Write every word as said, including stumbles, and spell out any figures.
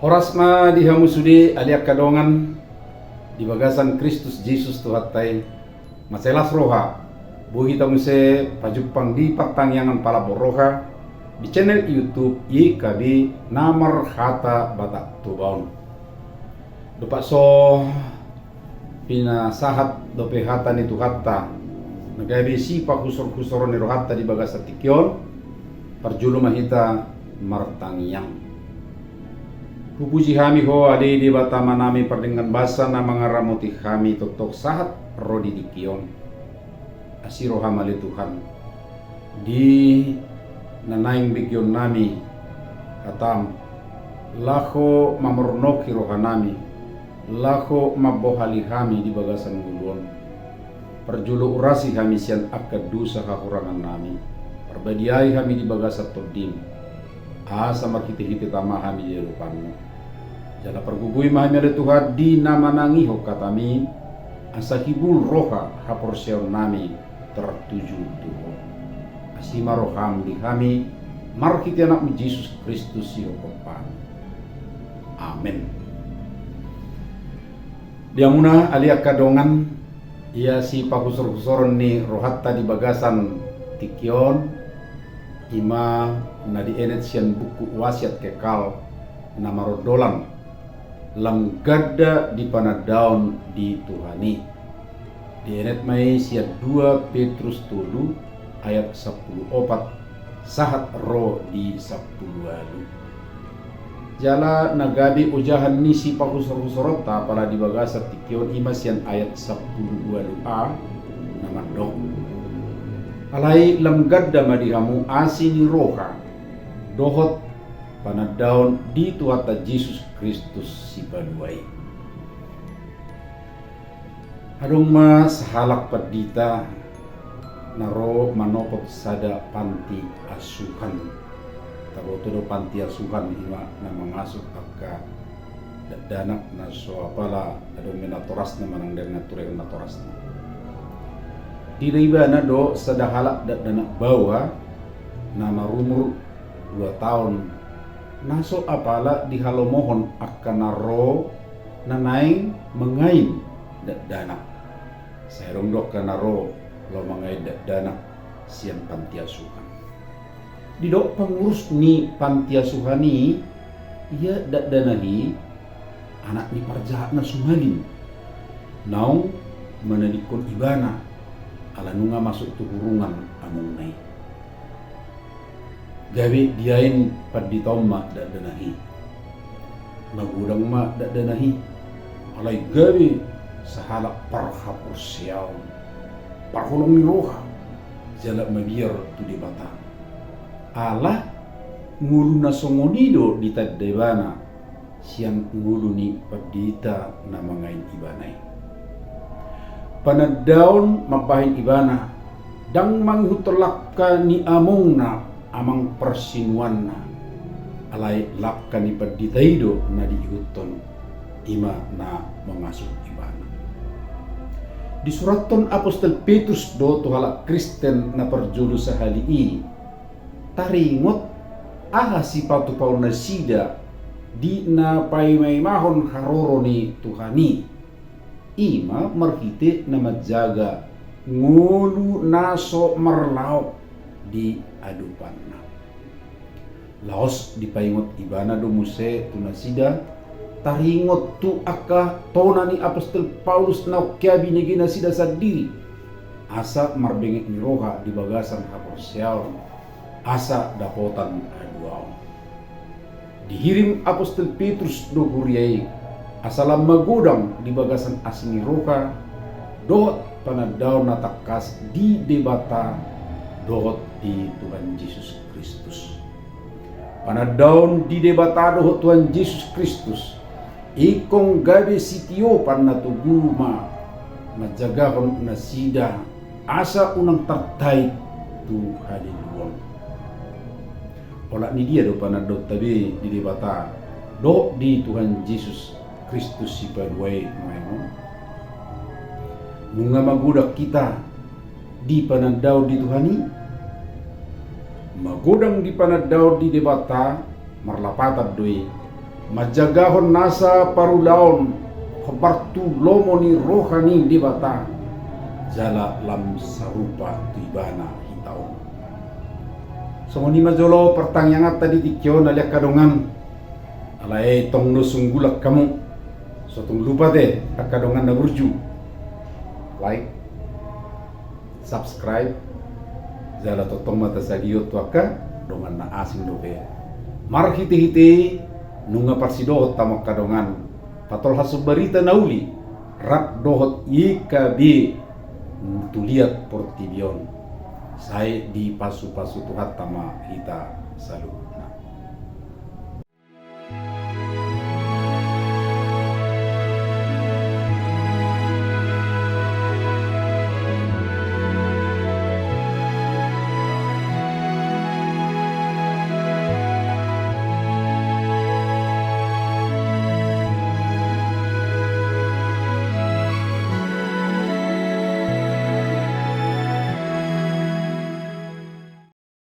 Horas ma di hamu sude ale angka dongan di bagasan Kristus Jesus Tuhanta i. Mansai las roha, boi hita muse pajumpang di partangiangan palambok roha di channel YouTube Y K B na marhata Batak Toba on. Dompak so pinasahat dope hata ni Tuhanta na gabe sipahusorhusoron ni rohanta di bagasan tingki on, parjolo ma hita martangiang. Hupuji hami Ho ale Debata Amanami pardenggan basa na mangaramoti hami tongtong sahat ro di tingki on. Asi roham ale Tuhan, di na naeng begeonnami hatam, laho mamornoki rohanami, laho mambohali hami di bagasan ngolu on. Parjolo urasi hami sian angka dosa hahurangannami, parbadiai hami di bagasan Tondim, asa marhitehite tama hami di adopanmu. Jala pargogoi ma hami ale Tuhan di na manangihon hatami, asa hibul roha haporseaonnami tertuju tu Ho. Asi ma roham di hami, marhite Anakmu Jesus Kristus sihophopami. Amen. Di hamuna ale angka dongan, ia sipahusorhusoron ni rohanta di bagasan tingki on, ima na dienet sian buku Wasiat Kekal na marondolan, lam ganda di panandaon di Tuhan i. Dienet ma i sian dua Petrus tolu ayat sampulu opat sahat ro di sampulu ualu. Jala na gabe ojahan ni sipahusorhusoronta apala di bagasan tingki on ima sian ayat sampulu ualu a na mandok: Alai lam ganda ma di hamu asi ni roha dohot panandaon di Tuhanta Jesus Kristus Sipalua i. Adong ma sahalak pandita na ro manopot sada panti asuhan. Taboto do panti asuhan, ima na mangasuh angka dakdanak na so apala adong be natorasna manang dang na tureon natorasna. Dida ibana do sada halak dakdanak baoa na marumur dua taon, na so apala dihalomohon angka na ro na naeng mangain dakdanak. Sai adong do angka na ro laho mangain dakdanak sian panti asuhan. Didok pangurus ni panti asuhan i, ia dakdanak i anak ni parjahat na sumalin, naung manadingkon ibana ala nunga masuk tu hurungan amongna i. Gabe diain pandita on ma dakdanak i. Magodang ma dakdanak i, alai gabe sahalak parhaporseaon, parholong ni roha, jala mabiar tu Debata. Ala ngolu na songon i do ditanda ibana sian ngolu ni pandita na mangain ibana i. Panandaon mambahen ibana ndang mangihuthon langka ni amongna, amang parsinuanna, alai langka ni pandita i do na diihuthon, ima na mangasuh ibana. Disurathon apostel Petrus do tu halak Kristen na parjolo sahali i, taringot aha sipatupaonnasida di na paimaimahon haroro ni Tuhan i, ima marhite na manjaga ngolu na so marlaok di adopanna. Laos dipaingot ibana do muse tu nasida, taringot tu angka tona ni apostel Paulus naung hea binege nasida sandiri, asa marbengek ni roha di bagasan haporseaon, asa dapotan haduaon. Dihirim apostel Petrus do huria i, asa lam magodang di bagasan asi ni roha dohot panandaon na tangkas di Debata dohot di Tuhan Jesus Kristus. Panandaon di Debata dohot Tuhan Jesus Kristus ingkon gabe sitiopan na togu ma manjagahon nasida asa unang tartait tu haliluon. Olat ni dia do panandaonta be di Debata dohot di Tuhan Jesus Kristus Sipalua i nuaeng on? Nunga magodang hita di panandaon di Tuhan i? Magodang di panandaon di Debata marlapatan do i, Manjagahon nasa parulaon hombar tu lomo ni roha ni Debata, jala lam sarupa tu Ibana hita on. Songon i ma jolo partangianganta di tingki on, ale angka dongan. Alai tong do sunggulak hamu, so tung lupa te angka dongan na burju. Like, subscribe, jala tongtong ma tasalihon tu angka dongan na asing dope. Marhitehite nunga parsidohot hamu angka dongan, patolhashon barita na uli rap dohot Y K B tu liat portibi on. Sai dipasupasu Tuhanta ma hita saluhut.